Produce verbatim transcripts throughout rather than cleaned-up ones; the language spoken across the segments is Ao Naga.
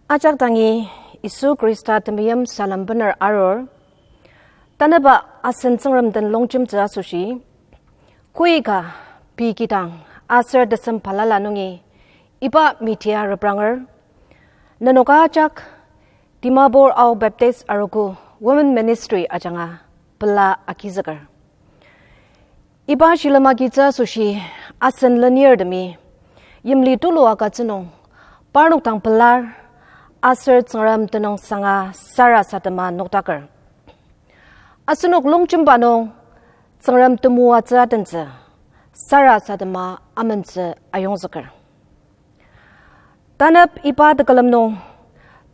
Ajak dangi Yisu Khrista temeim salem bener arur. Tanüba asen Tsüngrem den longjemtsü asoshi, koika pei kidang aser tesem balala nungi iba media repranger, nenok ajak Dimapur Ao Baptist Arogo Women Ministry ajanga pela agizüker. Iba shilem agitsü asoshi asen lenirtemi yimli tulu agütsü nung parnok dang pelar aser Tsüngrem tenüngsanga sarasadema nokdaker. Asenok longjemba nung Tsüngrem temoatsü adentsü sarasadema amentsü ayongzüker. Tanep iba tekülem nung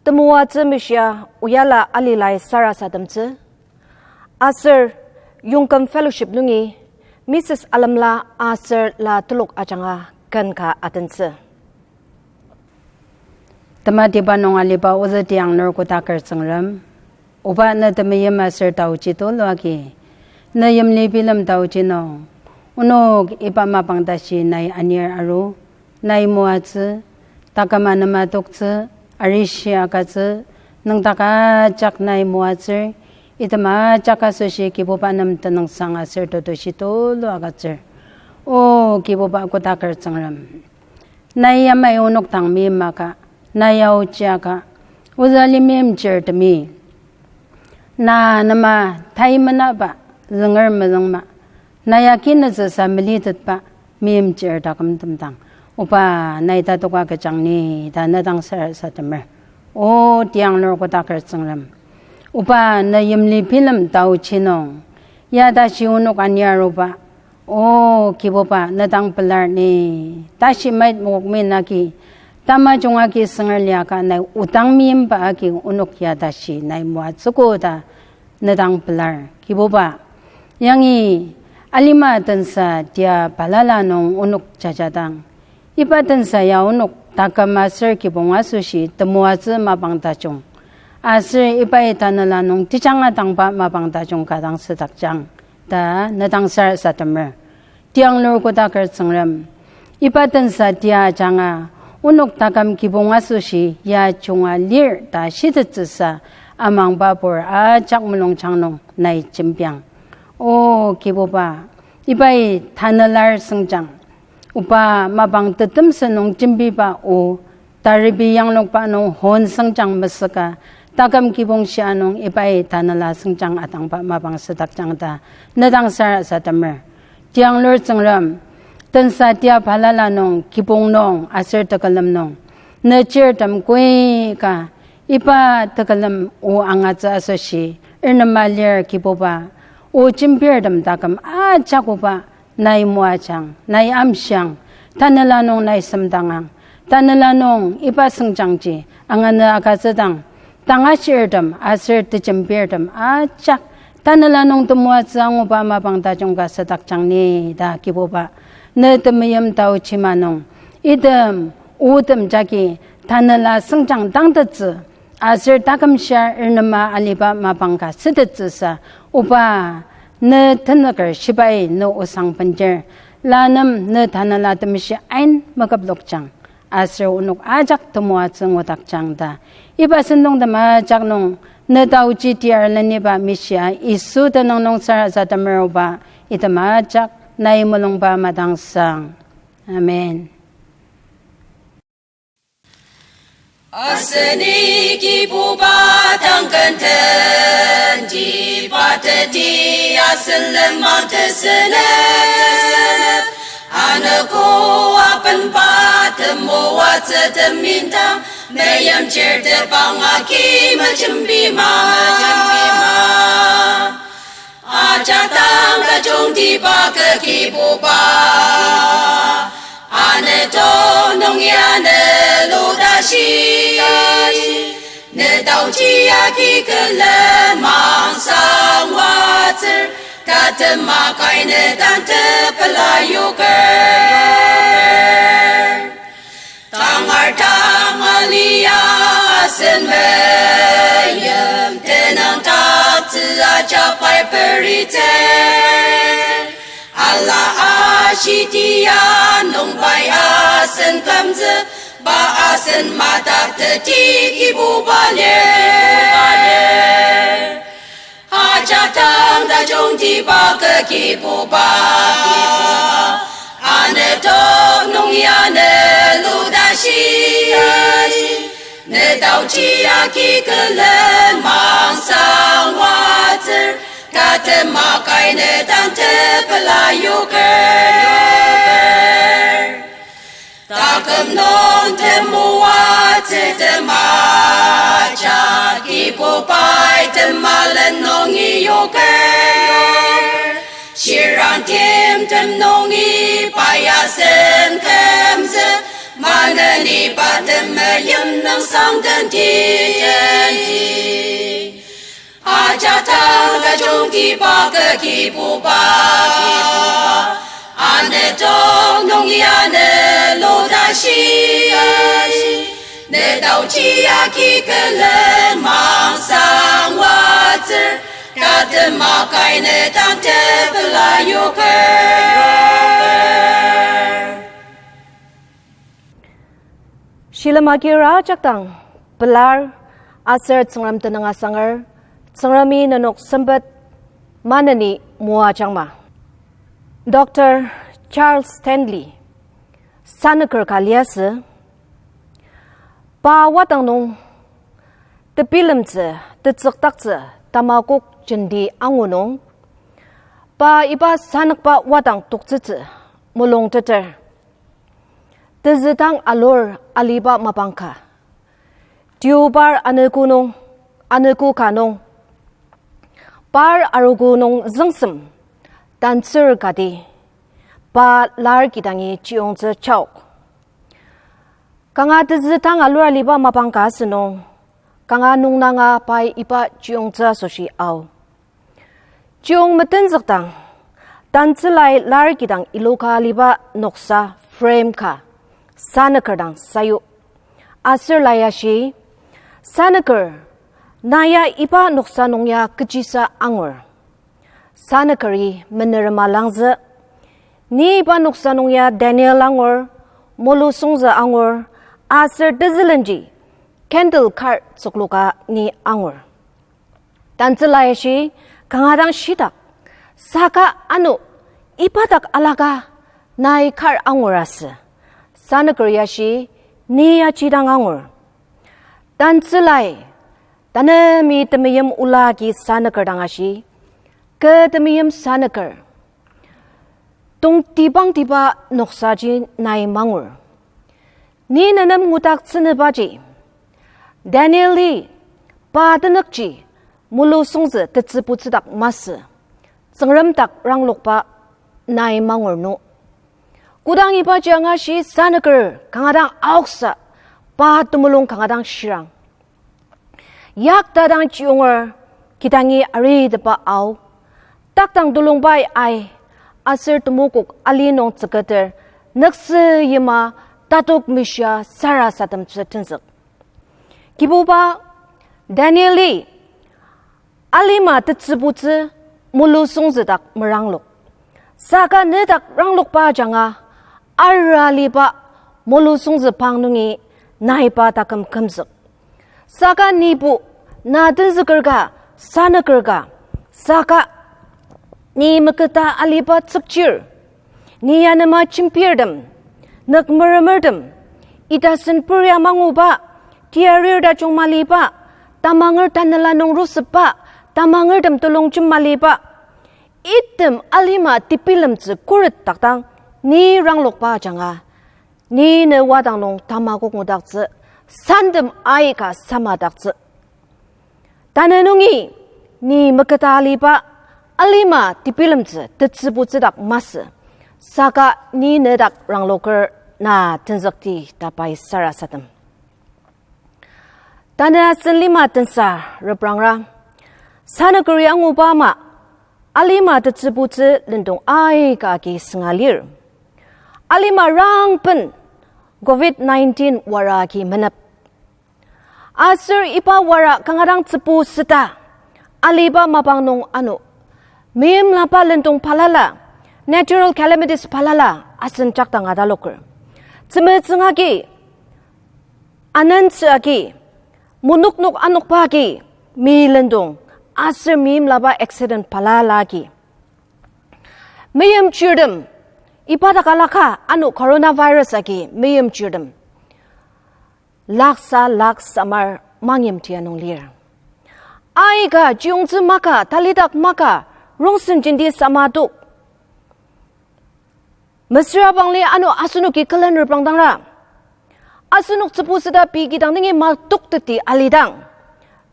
temoatsü mishia Oyala Alilai sarasademtsü, aser Yongkem Fellowship nungi Missus Alemla aser la telok ajanga ken ka adentsü. Tematiba nung aliba ozü tiang nür kodaker Tsüngrem, Oba ne temeim aser taochi tulu agi, ne yimli bilem taochi nung, onok iba mapang tashi nai anir aru, nai moatsü, taküm anema toktsü, arishi agütsü, nüngdak ajak nai moatsür, item ajak asoshi Kibuba nem tenüngsang aser tetushi tulu agütsür. O Kibuba kodaker Tsüngrem, nai yamai onok dang meimaka, nai yaochiaka, ozü ali meimchirtemi na nema tai menaba, zünger mezüngma, nai ya kinütsüsa melitetba meimchir takümtem dang, Oba, nai tatoka kejang ni ta ne dang sarasademer. O tiang nür kodaker Tsüngrem, Oba, ne yimli bilem taochi nung ya tashi onok aniaruba, O Kibuba, ne dang pelar ni, tashi mait mokokmi nagi, tamajung agi sünger liaka nai odang meimba agi onok ya tashi nai moatsüogo ta ne dang pelar. Kibuba, yangi alima tensa tia balala nung onok jajadang, iba tensa ya onok taküm aser kibong asoshi temoatsü mapang tajung, aser ibai tanela nung tejanga dangba mapang tajung ka dang südakjang ta ne dang sarasademer. Tiang nür kodaker Tsüngrem, iba tensa tia ajanga onok taküm kibong asoshi ya junga lir ta shitettsüsa amangba pur ajak mulungjang nung nai jembiang. O Kibuba, ibai tanelar sengjang, Oba, mapang tetemsü nung jembiba o, taribi yanglokba nung hon sengjang mesüka, taküm kibong shia nung ibai tanela sengjang atangba mapang südakjang ta ne dang sarasademer. Tiang nür Tsüngrem, tensa tia balala nung, kibong nung aser tekülem nung, ne chirtem koika iba tekülem o angatsü asoshi, ernema lir Kibuba, o jembirtem taküm ajak Oba, nai moajang, nai amshiang, tanela nung nai semdangang, tanela nung iba sengjangji angana agütsüdang, tangashirtem aser tejembirtem ajak tanela nung temoatsü anguba mapang tajung ka südakjang ni ta Kibuba, ne temeim taochima nung, item otem jagi tanela sengjang dangtettsü, aser taküm shia ernema aliba mapang ka sütettsüsa, Oba, ne tenüker shibai ne osang bendir, la nem ne tanela temeshi ain meküplokjang, aser onok ajak temoatsü ngudakjang ta, iba sentong tema ajak nung ne taochi tiar leniba mishia Yisu tenüng nung sarasademer. Oba, item ajak nai mulungba madangsang. Amen. Aseni Kibuba dang kententi pateti asen lenmang tesünep, anogo apenba temoatsü temindang, meimchir tebang agi mejembima. Ajak dang kechongtiba kü Kibuba, ane tonung ya ne lutashi, ne taochi agi kü lenmang sangwatsür, tatema kai ne dang tepela yuker. Tangar tang alia asen meim tenüng taktsü ajak pai peritsü. Ala ashi tia nung pai asen kümzük, Pa asen madak teti Kibuba lir. Ajak dang tajungtiba kü Kibuba. Anepdok nung ya ne lutashi. Ne taochi agi külemang sangwatsür. Tatema kai ne dang tepela yoker. Taküm nung temoatsü tema, jagi popai temalen nungi yoker. Shirang timtem nungi payasen kümzü, maneni pa temeyim nung sangtenti. Ajak dang tajungtiba kü Kibuba. Anepdok nung ya ne lutashi. Ne taochi agi külemang sangwatsür. Tatema kai ne dang tepela yoker. Shilem agir ajak dang pelar aser Tsüngrem tenüng asanger, Tsüngremi nenok sempet maneni moajangma. Doctor Charles Stanley sanüker ka liasü, pa wadang nung tebilemtsü, tetsükdaktsü, tamakok jenti angu nung, pa iba sanükba wadang toktsütsü mulungteter. Tezü dang alur aliba mapang ka. Deobar anogo nung, anogo ka nung, par arogo nung züngsem, tantsür kati, pa lar kidangi chiyongtsü chaok. Kanga tezü dang alur aliba mapang ka asünung, kanga nungnanga pai iba chiyongtsü asoshi ao. Chiyong metenzükdang, tantsülai lar kidang iloka aliba noksa frame ka sanüker dang sayu. Aser lai ashi, sanüker, na ya iba noksa nung ya kechisa angur? Sanükeri menerema langzü, ni iba noksa nung ya Daniel angur, molusongzü angur, aser tezülenji candle kar tsükloka ni angur. Tantsülai ashi, kanga dang shitak, saka ano iba dak alaka nai kar angur asü? Sanüker ya ashi, ni aji dang angur. Tantsülai, tanemi temeim ola agi sanüker dang ashi, kü temeim sanüker, tongtibangtiba noksaji nai mangur. Ni nenem ngudaktsünübaji, Danieli pa tenükji molusongzü tetsübutsü dak masü, Tsüngrem dak ranglokba nai mangur nü. Kodang ibaji angashi sanüker kanga dang aoksa, pa temulung kanga dang shirang. Yakta dang chiyonger, kidangi aritepa ao, takdang tulungbai ai, aser temokok ali nung tsüketer, nüksü yima tatok mishia sarasademtsü tenzük. Kibuba, Danieli alima tetsübutsü molusongzü dak meranglok. Saka nedak ranglokba ajanga, araliba molusongzü pang nungi nai pa taküm kümzük. Saka nibo, na tenzüker ka, sanüker ka, saka ni meketa aliba tsükchir, ni yanema jembirtem, nük meremertem, itasen peria manguba, tiarir tajung maliba, tamanger tanela nung rusüba, tamangertem telongjem maliba, item alima tebilemtsü khuret dakdang ni ranglokba ajanga, ni ne wadang nung tamakok ngudaktsü, santem aika samadaktsü. Tanü nungi ni meketa aliba alima tebilemtsü tetsübutsü dak masü, saka ni nedak rangloker na tenzükti ta pai sarasadem. Tanü asen lima tensa reprangra, sanükeri anguba ama alima tetsübutsü lendong aika agi sünga lir. Alima rangben covid nineteen wara agi menep. Aser iba wara kanga dang tsübu süta, aliba mapang nung ano, meimlaba lendong balala, natural calamities balala, asen jakdang ataloker. Tzümetsüng agi, Anentsü agi, monoknok anokba agi, meilendong, aser meimlaba accident balala agi. Meimchirtem, iba dak alaka ano coronavirus agi meimchirtem laksa laksamar mangyimtia nung lir. Aika chiyungtsü maka, talidak maka, rongsen jenti sama tok. Mesüra bangli ano asenoki külen reprangdangra. Asenok tsübu süda pei kidang nungi matokteti alidang,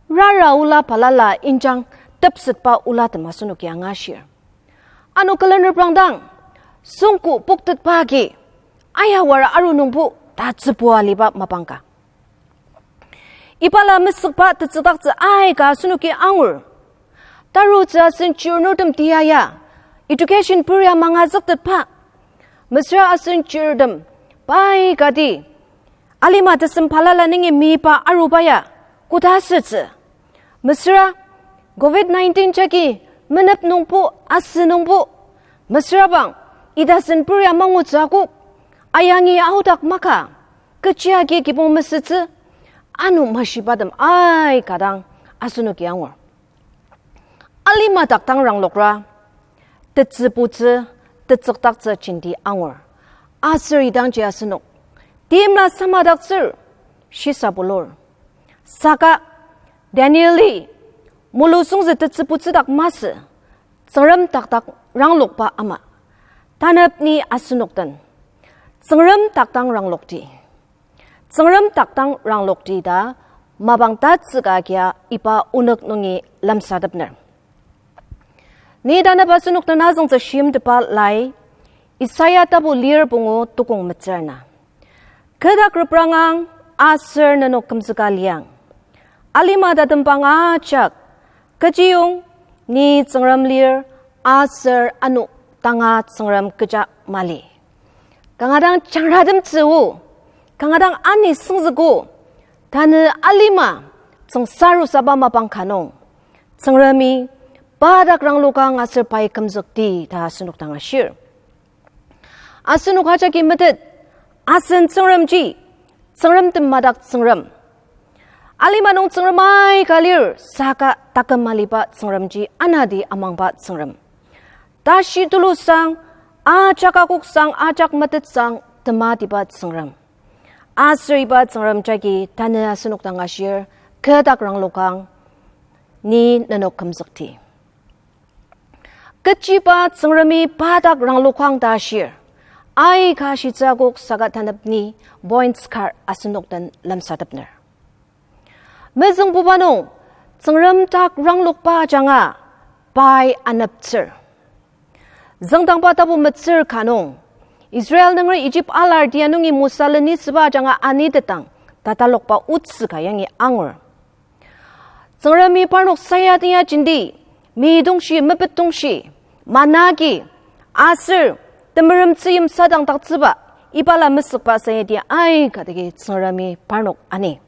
rara ola balala injang tepsetba olatem asenoki angashir. Ano külen reprangdang, süngko poktetba agi, ayawara aru nungbo ta tsübua aliba mapang ka. Ibala mesükba tetsükdaktsü aika asenoki angur. Tarutsü asen chirnurtem tia ya, education peria mangazüktetba. Mesüra asen chirtem, pai kati, alima tesem balala nungi meyipa aruba ya, koda asütsü. Mesüra covid nineteen jagi menep nungbo, asü nungbo. Mesüra bang, idasen peria mangutsü akok, ayangi aodak maka, kechi agi kibong mesütsü, ano mashibatem aika dang asenoki angur. Alima dak dang ranglokra, tetsübutsü, tetsükdaktsü jenti angur. Aser idangji asenok timla samadaktsür, shisa bulur. Saka Danieli, mulu süngzü tetsübutsü dak masü, Tsüngrem takdak ranglokba ama, tanep ni asenok den Tsüngrem takdang ranglokti, Tsüngrem takdang ranglokti ta mapang tatsüka kia iba onük nungi lemsatepner. Ni tanep asenok den azüngtsü shimtepba lai, Isaiah tapu lir pungu tukong metsür ana. Kü dak reprangang aser nenok kümzüka liang. Alima tatembang ajak, kechiyong ni Tsüngrem lir aser ano tanga Tsüngrem kecha mali. Kanga dang jangratemtsü o, kanga dang ani süngzük o, tanü alima tsüngsarusaba mapang ka nung, Tsüngremi pa dak ranglokang aser pai kümzükti ta asenok dang ashir. Asenok ajaki metet, asen Tsüngremji, Tsüngrem temadak Tsüngrem. Alima nung Tsüngrem aika lir, saka taküm aliba Tsüngremji anati amangba Tsüngrem. Tashi tulusang, ajak akoksang, ajak metetsang, tematiba Tsüngrem. Aser iba Tsüngrem jagi tanü asenok dang ashir, kü dak ranglokang, ni nenok kümzükti. Kechiba Tsüngremi pa dak ranglokang ta ashir, aika shitsü akok saka tanep ni points kar asenok den lemsatepner. Mezüngbuba nung, Tsüngrem dak ranglokba ajanga pai aneptsür. Züngdangba tapu metsür ka nung, Israel nunger Egypt alar tia nungi Mosa lenisüba ajanga anitetang tatalokba otsü ka yangi angur. Tsüngremi parnok sayadenya jenti, mi tongshi, mepet tongshi, manna agi, aser temerem tzüyim sadangdaktsüba, ibala mesükba sayadi aika dagi Tsüngremi parnok ani.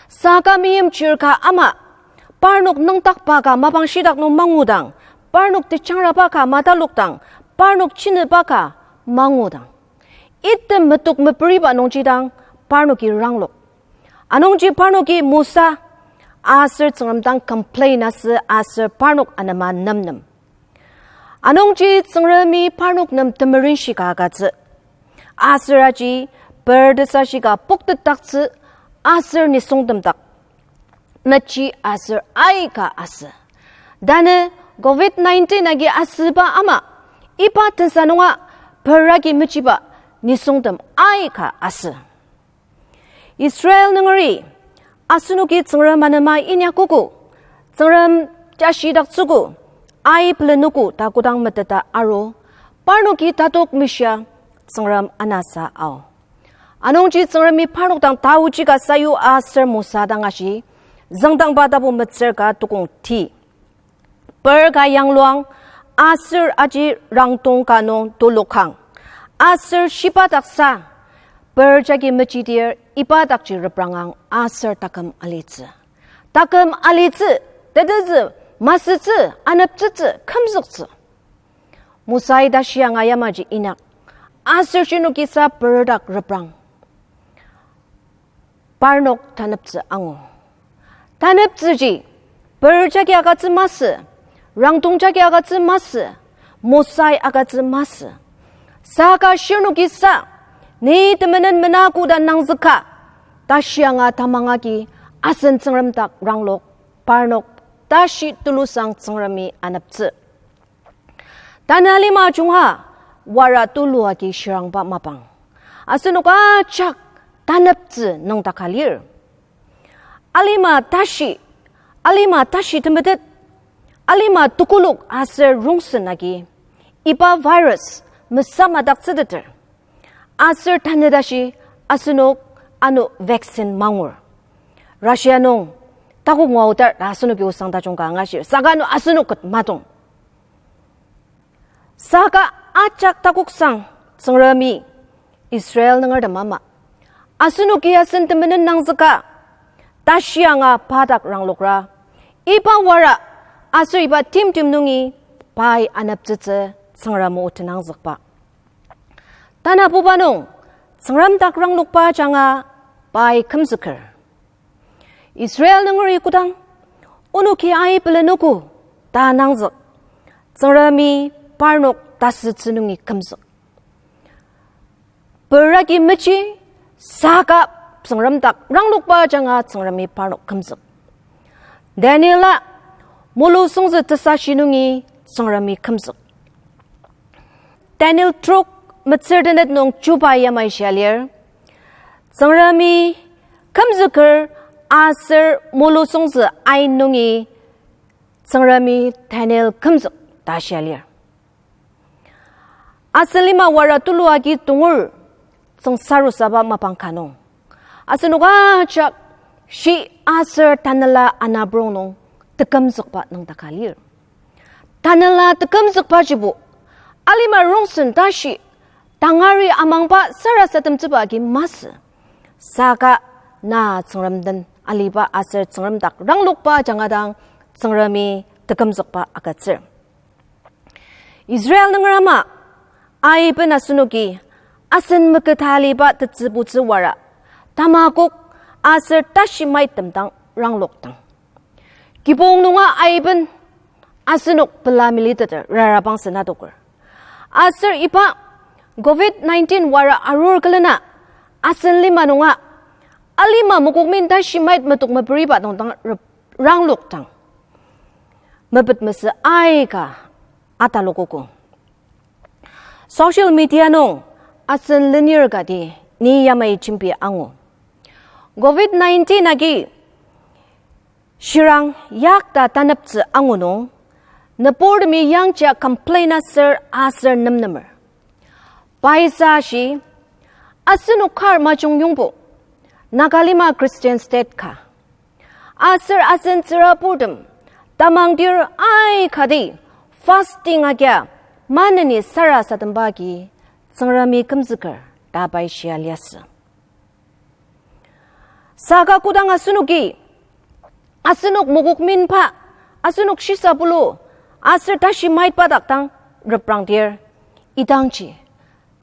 Saka meimchir ka ama, parnok nüngdakba ka mapang shidak nung mangudang, parnok tejangraba ka matalokdang, parnok chinüba ka mangudang, item metok meperiba nungji dang parnoki ranglok. Anungji parnoki Mosa aser Tsüngrem dang complain asü aser parnok anema nemnem. Anungji Tsüngremi parnok nem temerenshi ka agütsü. Aser aji per tesashika poktetdaktsü aser nisungtem dak mechi aser aika asü. Tanü covid nineteen agi asüba ama, iba tensa nunga per agi mechiba nisungtem aika asü. Israel nungeri, asenoki Tsüngrem anema inyakogo, Tsüngrem jashidaktsügo, ai pelenogo ta kodang meteta aru, parnoki tatok mishia Tsüngrem anasa ao. Anungji Tsüngremi parnok dang taoji ka sayu aser Mosa dang ashi, Züngdangba tapu metsür ka tukong ti. Per ka yangluang, aser aji rangtong ka nung tulukhang. Aser shiba daksa, per jagi mechidir iba dakji reprangang aser taküm alitsü. Taküm alitsü, tetezü, masütsü, aneptsütsü, kümzüktsü. Mosai tashi anga yamaji inak, aser shinoki sa per dak reprang. parnok taneptsü angu. Taneptsüji, per jagi agütsü masü, rangtong jagi agütsü masü, mosai agütsü masü. Saka shirnoki sa, ni temenen mena koda nangzüka, tashi anga tamang agi asen Tsüngrem dak ranglok, parnok tashi tulusang Tsüngremi aneptsü. Tanü alima junga wara tulu agi shirangba mapang, asenok ajak taneptsü nüngdaka lir. Alima tashi, alima tashi temetet, alima tekolak aser rongsen agi iba virus mesamadaktsüteter. Aser tanü tashi asenok ano vaccine mangur. Russia nung takok ngua aodar ta asenoki osang tajung ka angashir, saka ano asenok ket matong. Saka ajak takoksang Tsüngremi Israel nungertem ama, asenoki asen temenen nangzüka, tashi anga pa dak ranglokra, iba wara aser iba timtem nungi pai aneptsütsü Tsüngrem o tenangzükba. Tanabuba nung, Tsüngrem dak ranglokba ajanga pai kümzüker. Israel nungeri kodang, onoki ai pelenogo ta nangzük, Tsüngremi parnok tasütsü nungi kümzük. Per agi mechi, saka Tsüngrem dak ranglokba ajanga Tsüngremi parnok kümzük. Daniela molusongzü tesashi nungi Tsüngremi kümzük. Daniel trok metsür tenet nung chuba yamai shia lir, Tsüngremi kümzüker aser molusongzü ain nungi Tsüngremi Daniel kümzük ta shia lir. Asen lima wara tulu agi tongur tsüngsarusaba mapang ka nung, asenok ajak shi aser tanela anaprong nung tekümzükba nüngdaka lir. Tanela tekümzükbajibo alima rongsen tashi tangari amangba sarasademtsüba agi masü. Saka na Tsüngrem den aliba aser Tsüngrem dak ranglokba ajanga dang Tsüngremi tekümzükba agütsür. Israel nungertem ama, aiben asenoki asen meketa aliba tetsübutsü wara, tamakok aser tashimaitem dang ranglokdang, kibong nunga aiben asenok pela militeter rarabang sena adoker. Aser iba covid nineteen wara arur külena asen lima nunga alima mokokmin tashimait metok meperiba nung dang rep-, ranglokdang, mepet mesü aika atalokogo. Social media nung asen lenir kati ni yamai jembi angu. Covid nineteen agi shirang yakta taneptsü angu nung, nüburtemi yangja complain aser aser nemnemer. Paisa shi, asenok kar majung yongbo, Nagalima Christian State ka aser asen tsüraburtem tamangdir aikati fasting agia maneni sarasademba agi Tsüngremi kümzüker ta pai shia liasü. Saka kodang asenoki asenok mokokminba, asenok shisabulu aser tashimaitba dak dang reprangdir, idangji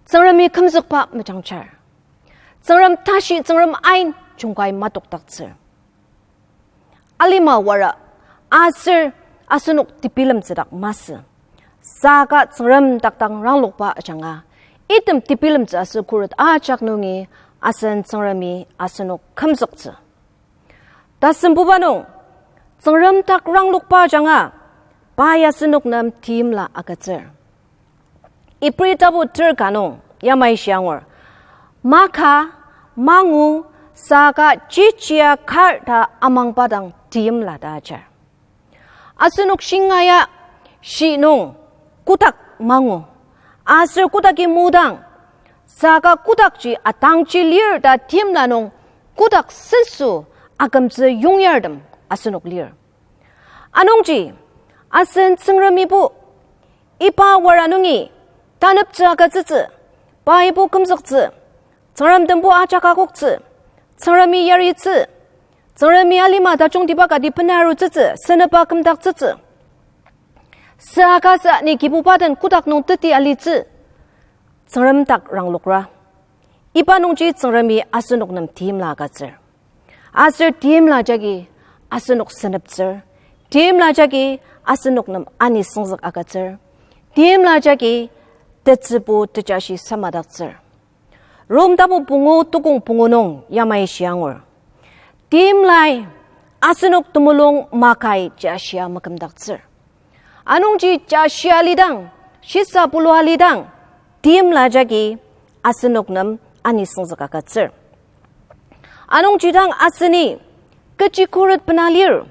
Tsüngremi kümzükba mejangjar. Tsüngrem tashi, Tsüngrem ain jungkai matokdaktsür. Alima wara aser asenok tebilemtsü dak masü. Saka Tsüngrem dak dang ranglokba ajanga, item tebilemtsü aser khuret ajak nungi asen Tsüngremi asenok kümzüktsü. Tasembuba nung, Tsüngrem dak ranglokba ajanga, pai asenok nem timla agütsür. Ibri tapu ter ka nung yamai shia angur, maka, mangu, saka chichia kar ta amangba dang timla ta ajar. Asenok shingaia shi nung kotak mangu, aser kotaki modang, saka kotakji atangji lir ta timla nung kotak senso akümtsü yongyartem asenok lir. Anungji, asen Tsüngremibo iba wara nungi taneptsü agütsütsü, paibo kümzüktsü, Tsüngrem tembo ajak akoktsü, Tsüngremi yaritsü, Tsüngremi alima tajungtiba kati bena arutsütsü, seneba kümdaktsütsü. Süaka sa ni Kibuba den kotak nung teti alitsü, Tsüngrem dak ranglokra. Iba nungji Tsüngremi asenok nem timla agütsür. Aser timla jagi asenok seneptsür. Timla jagi asenok nem ani süngzük agütsür. Timla jagi tetsübu tejashi samadaktsür. Rom tapu pungu tukong pungu nung yamai shia angur. Timlai asenok temulung makai jashia makümdaktsür. Anungji jashia alidang, shisa pulu alidang, timla jagi asenok nem ani süngzük agütsür. Anungji dang aseni kechi khuret bena lir,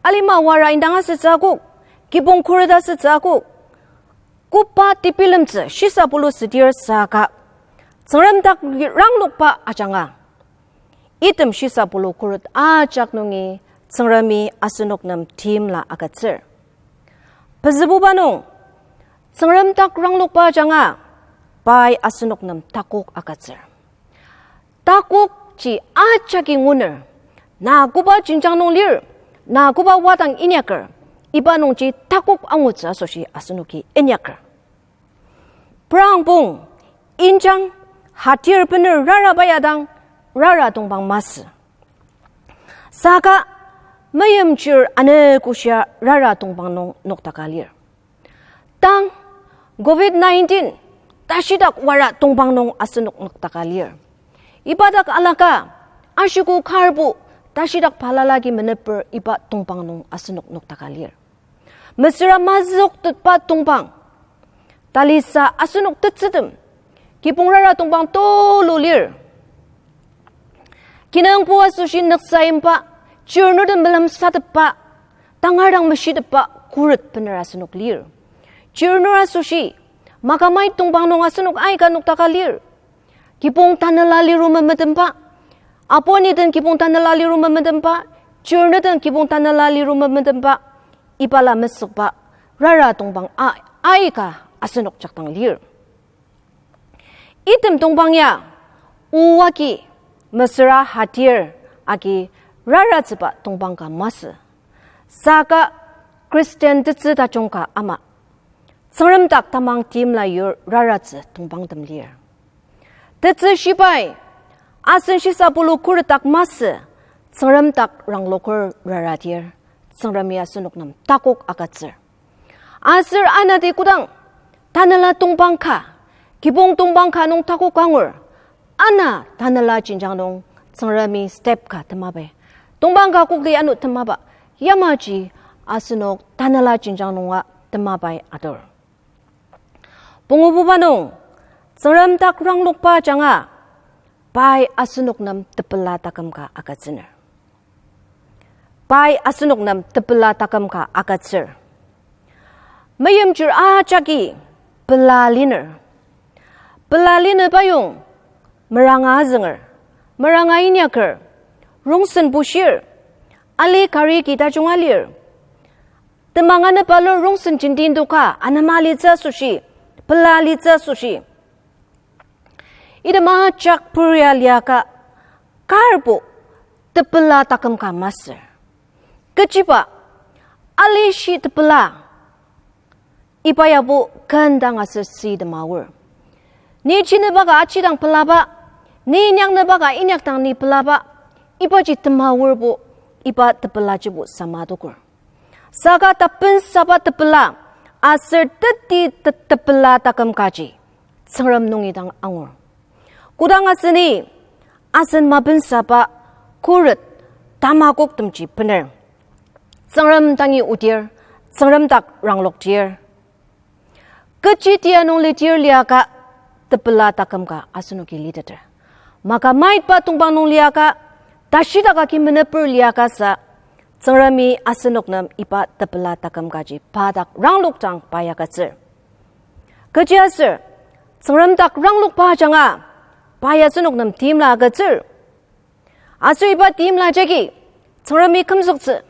alima wara indang asütsü akok, kibong khuret asütsü akok, koba tebilemtsü shisa pulu südir saka, Tsüngrem dak ranglokba ajanga, item shisa pulu khuret ajak nungi Tsüngremi asenok nem timla agütsür. Pezübuba nung, Tsüngrem dak ranglokba ajanga, pai asenok nem takok agütsür. Takokji ajaki nguner, na koba jenjang nung lir, na koba wadang inyaker, iba nungji takok angutsü asoshi asenoki inyaker. Prangpong, injang, hatir bener raraba ya dang, rara tongpang masü. Saka, meimchir ane koshia rara tongpang nung noktaka lir. Tang, covid nineteen, tashidak wara tongpang nung asenok noktaka lir. Iba dak alaka, ashiku karbo, tashidak balala agi meneper iba tongpang nung asenok noktaka lir. Mesüra mazüktetba tongpang. Talisa asenok tetsütem. Kibong rara tongpang tulu lir. Kinungpo asoshi nüksa imba, chirnurtem melemsatepba, tangar dang meshitepba khuret bener asenok lir. Chirnur asoshi, makamai tongpang nung asenok aika noktaka lir. Kibong tanela liru memetemba, apu ani den kibong tanela liru memetemba, chirnur den kibong tanela liru memetemba, ibala mesükba, rara tongpang a-, aika asenok jakdang lir. Item tongpang ya, o agi, mesüra hatir agi raratsüba tongpang ka masü. Saka Christian tetsü tajung ka ama, Tsüngrem dak tamang timla yur raratsü tongpangtem lir. Tetsü shibai, asen shisa pulu khuret dak masü, Tsüngrem dak rangloker raradir, Tsüngremi asenok nem takok agütsür. Aser anati kodang, tanela tongpang ka, kibong tongpang ka nung takok angur, ana tanela jenjang nung Tsüngremi step ka temabai. Tongpang ka kokli ano temaba, yamaji asenok tanela jenjang nunga temabai atur. Pungububa nung, Tsüngrem dak ranglokba ajanga, pai asenok nem tepela taküm ka agütsüner. Pai asenok nem tepela taküm ka agütsür. Meimchir ajaki pela liner. Pela liner bayong, meranga azünger, meranga inyaker, rongsen bushir, ali kari ki tajung alir. Temang anepa lur rongsen jenti ndoka anema alitsü asoshi, pela alitsü asoshi. Item ajak puria liaka karbo tepela taküm ka masür. Kechiba, alishi tepela. Iba yabo ken dang aser süitema aor. Ni chinüba ka aji dang pelaba, ni inyangnüba ka inyak dang ni pelaba, ibaji tema aorbo, iba tepelajibo sama adoker. Saka tapensaba tepela, aser teti te-, tepela taküm kaji, Tsüngrem nungi dang angur. Kodang aseni, asen mapensaba khuret tamakoktemji bener, Tsüngrem dangi odir, Tsüngrem dak ranglokdir. Kechi tia nung lidir liaka tepela taküm ka asenoki liteter. Maka maitba tongpang nung liaka, tashidak agi meneper liaka sa, Tsüngremi asenok nem iba tepela taküm kaji pa dak ranglokdang pa ya agütsür. Kechiaser, Tsüngrem dak ranglokba ajanga, pa ya asenok nem timla agütsür. Aser iba timla jagi, Tsüngremi kümzüktsü,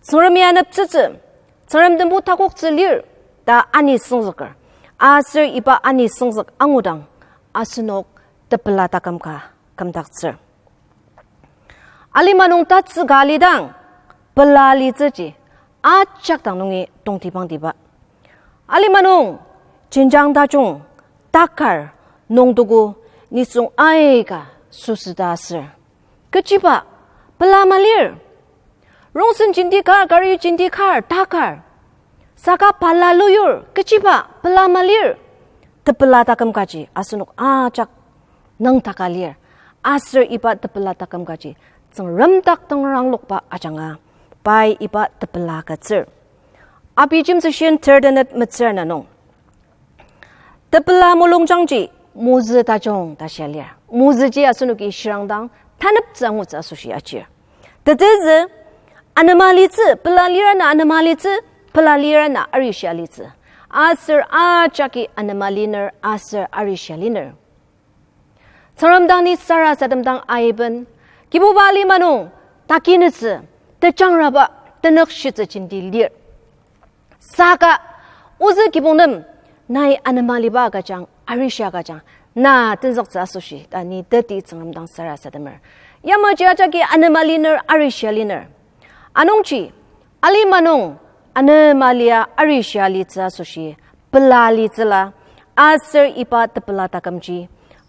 Tsüngremi aneptsütsü, Tsüngrem tembu takoktsü lir, ta ani süngzüker. Aser iba ani süngzük angudang, asenok tepela taküm ka kümdaktsür. Alima nung tatsüka alidang, pela alitsüji, ajak dang nungi tongtibangtiba. Alima nung, jenjang tajung, takar, nungtugu, nisung aika süsüta aser. Kechiba, Pela malir. Rongsen jenti kar, kari jenti kar, takar. Saka pela luyur, kechiba, pela malir. Tepela taküm kaji, asenok ajak nüngdaka lir. Aser iba tepela taküm kaji, Tsüngrem dak tenranglokba ajanga, pai iba tepela agütsür. Abijim session third and metsür na nung. Tepela mulungjangji mozü tajung ta shia lir. Mozüji asenoki shirangdang taneptsü angutsü asoshi achir. Tetezü, anema litsü, pela lira na anema litsü, pela lira na arishia litsü. Aser ajaki anema liner, aser arishia liner. Tsüngrem dang ni sarasadem dang aiben, Kibuba alima nung takinütsü, tejangraba, tenükshitsü jenti lir. Saka, ozü kibong nem, nai anema liba agüjang, arishia agüjang, na tenzüktsü asoshi, ta ni teti Tsüngrem dang sarasademer. Yamaji ajaki anema liner, arishia liner. Anungji, alima nung, anema lia arishia litsü asoshi, pela litsüla, aser iba tepela takümji,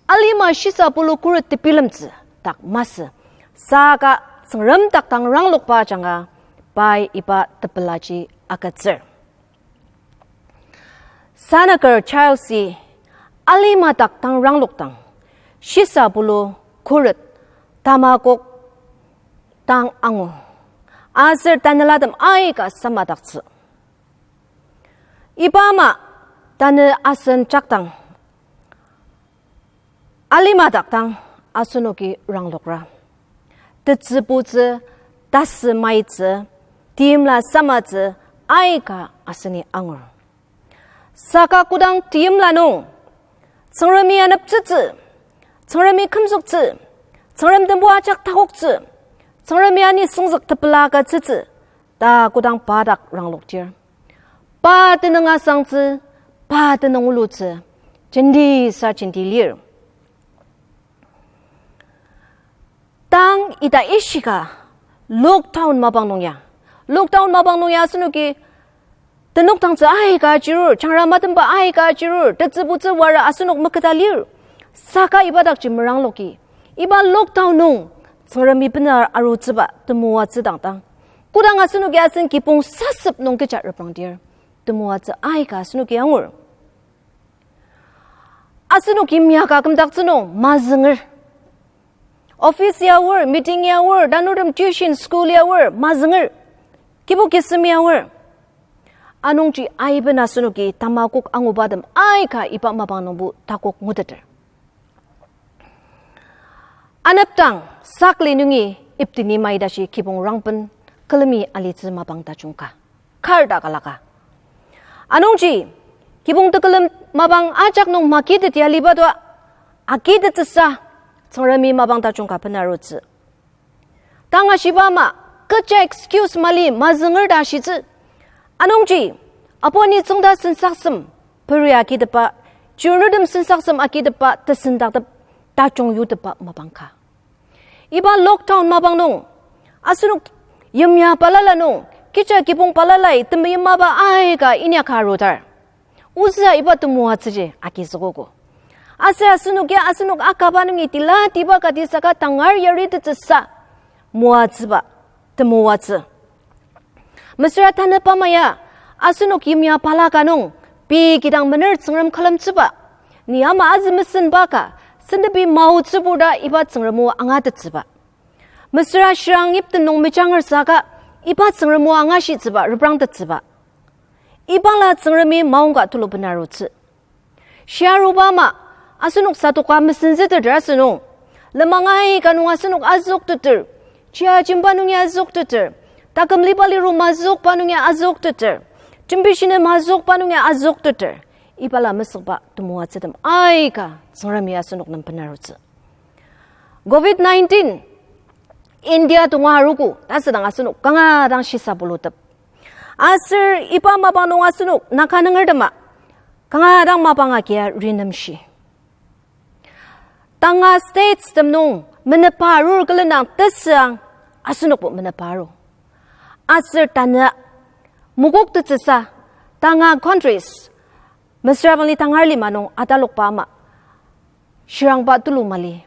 alima shisa pulu khuret tebilemtsü dak masü. Saka Tsüngrem dak tenranglokba ajanga, pai iba tepelaji agütsür. Sanaker Charles-i alima dak tangranglokdang, shisa pulu khuret tamakok dang angu. Aser tanelatem aika samadaktsü. Iba ama tanü asen jakdang alima dak dang asenoki ranglokra. Tetsübutsü, tasü maitsü, teimla samatsü, aika aseni angur. Saka kodang teimla nung, Tsüngremi aneptsütsü, Tsüngremi kümzüktsü, Tsüngrem tembu ajak takoktsü, Tsüngremi ani süngzük tepela agütsütsü, ta kodang pa dak rangloktir, pa tenüng asangtsü, pa tenüng ulutsü, jenti sa jenti lir. Tang ita ishika lockdown mapang nung ya. Lockdown mapang nung ya asenoki tenokdangtsü aika ajirur, jangra matemba aika ajirur, tetsübutsü wara asenok meketa lir. Saka iba dakji merangloki, iba lockdown nung Tsüngremi bena arutsüba temoatsü dang dang, kodang asenoki asen kibong sasep nung kecha reprangdir, temoatsü aika asenoki angur. Asenok yimya ka kümdaktsü nung mazünger. Office ya aor, meeting ya aor, tanurtem tuition school ya aor, mazünger. Kibu kisem ya aor. Anungji aiben asenoki tamakok angubatem aika iba mapang nungbo takok nguteter. Anepdang sakli nungi iptini mai tashi kibong rangben külemi alitsü mapang tajung ka. Kar ta kalaka. Anungji, kibong tekülem mapang ajak nung makitetia liba tua, akitettsüsa, Tsüngremi mapang tajung ka benarutsü. Tanga shiba ama, kecha excuse mali mazünger ta shitsü. Anungji, apu ani tsüngda sensaksem, peri akitepba, chirnudem sensaksem akitepba, tesendaktep, tajung yutepba mapang ka. Iba lockdown mapang nung, asenok yimya balala nung, kecha kibong balalai temeim mapa aika inyaka arudar. Ozü iba temoatsüji agizükogo. Aser asenok ya asenok akaba nungi tila tiba kati saka tangar yaritettsüsa moatsüba temoatsü. Mesüra tanü bama ya, asenok yimya balaka nung, pei kidang mener Tsüngrem külemtsüba. Ni ama azü mesenba ka, sentepi maotsüburta iba Tsüngrem o angatettsüba. Mesüra shirang yipten nung mejanger saka, iba Tsüngrem o angashitsüba, reprangtettsüba. Ibala Tsüngremi maongka tulu benarutsü. Shia aruba ama, asenok satoka mesenzüteter asünung. Lenmang aika nung asenok azüokteter. Chia jemba nung ya azüokteter. Taküm liba liru mazüokba nung ya azüokteter. Jembi shinem mazüokba nung ya azüokteter. Ibala mesükba temoatsütem aika Tsüngremi asenok nem benarutsü. Covid nineteen India tonga arogo, ta südang asenok kanga dang shisa bulutep. Aser iba mapang nung asenok Naga nungertema kanga dang mapang agia rinemshi. Tanga states tem nung menepa arur külenang tesüang asenokbo menepa aru. Aser tanü mokoktettsüsa tanga countries, mesüra bangli tangar lima nung atalokba ama, shirangba tulu mali,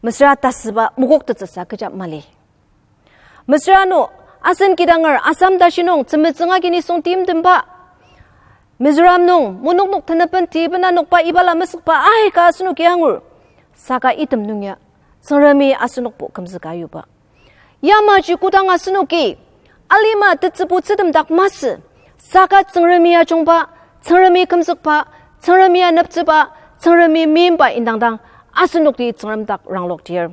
mesüra tasüba mokoktettsüsa kecha mali. Mesüra ano, asen kidanger Assam tashi nung tzümetsüng agi nisung timtemba, Mizoram nung monoknok tenepen tibena nokba ibala mesükba aika asenoki angur. Saka item nung ya, Tsüngremi asenokbo kümzüka yuba. Yamaji kodang asenoki alima tetsübutsütem dak masü, saka Tsüngremi ajungba, Tsüngremi kümzükba, Tsüngremi aneptsüba, Tsüngremi meimba indang dang, asenokti Tsüngrem dak rangloktir,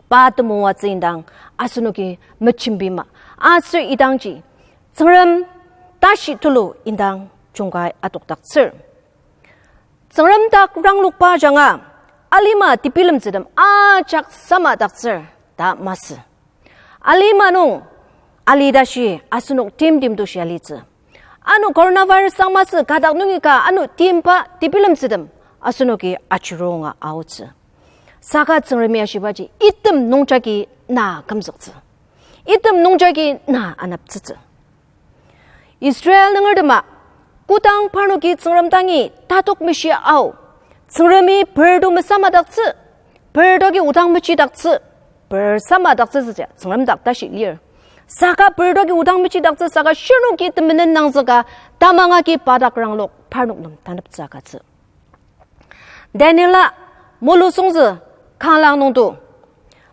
pa temoatsü indang asenoki mejembima. Aser idangji Tsüngrem tashi tulu indang jungkai adokdaktsür. Tsüngrem dak ranglokba ajanga, alima tebilemtsütem ajak samadaktsür ta masü. Alima nung ali tashi asenok timtem to shia litsü. Ano coronavirus dang masü kadak nungi ka ano timba tebilemtsütem asenoki achirunga aotsü. Saka Tsüngremi ashibaji item nungjagi na kümzüktsü. Item nungjagi na aneptsütsü. Israel nungertema, kodang parnoki Tsüngrem dangi tatok meshia ao, Tsüngremi per to mesamadaktsü, per toki odang mechidaktsü, per samadaktsütsüja Tsüngrem dak tashi lir. Saka per toki odang mechidaktsü saka shirnoki temenen nangzüka tamang agi pa dak ranglok parnok nem taneptsü agütsü. Daniela mulusungzü kanglang nungto,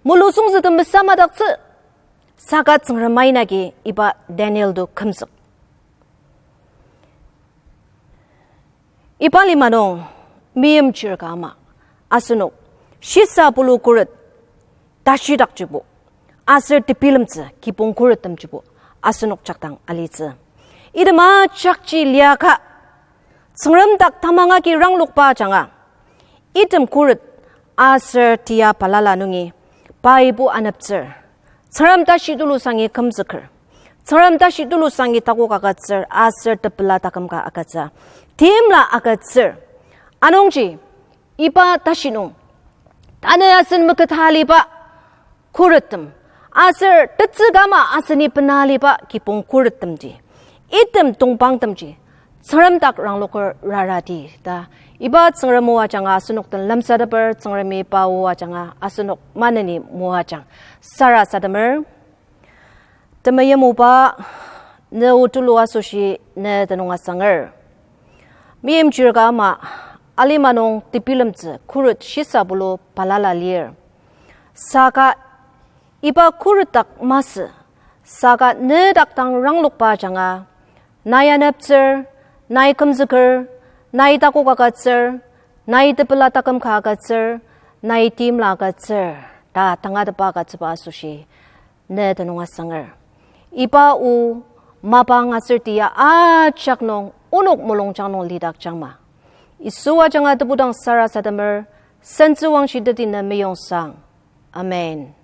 mulusungzü tem mesamadaktsü, saka Tsüngrem aina agi iba Daniel to kümzük. Iba lima nung meimchir ka ama asenok shisa pulu khuret tashidakjibo aser tebilemtsü kibong khurettemjibo asenok jakdang alitsü. Item ajakji liaka, Tsüngrem dak tamang agi ranglokba ajanga, item khuret aser tia balala nungi paibo aneptsür, Tsüngrem tashi tulu sangi kümzüker, Tsüngrem tashi tulu sangi takok agütsür aser tepela taküm ka agütsü, timla agütsür. Anungji iba tashi nung tanü asen meketa aliba khurettem aser tetsü kama aseni bena aliba kibong khurettemji, item tongpangtemji Tsüngrem dak rangloker raradi ta iba Tsüngrem o ajanga asenok den lemsateper. Tsüngremi pa o ajanga asenok maneni moajang sarasademer. Temeim oba, ne o tulu asoshi ne tenüng asanger. Meimchir ka ama alima nung tebilemtsü khuret shisa pulu balala lir. Saka iba khuret dak masü, saka ne dak dang ranglokba ajanga, nai aneptsür, nai kümzüker, nai takok agütsür, nai tepela taküm ka agütsür, nai timla agütsür ta tangatetba agütsüba asoshi ne tenüng asanger. Iba o mapang aser tia ajak nung onok mulungjang nung lidakjangma. Yisu ajanga tebudang sarasademer, sentsü wangshi teti ne meyongsang. Amen.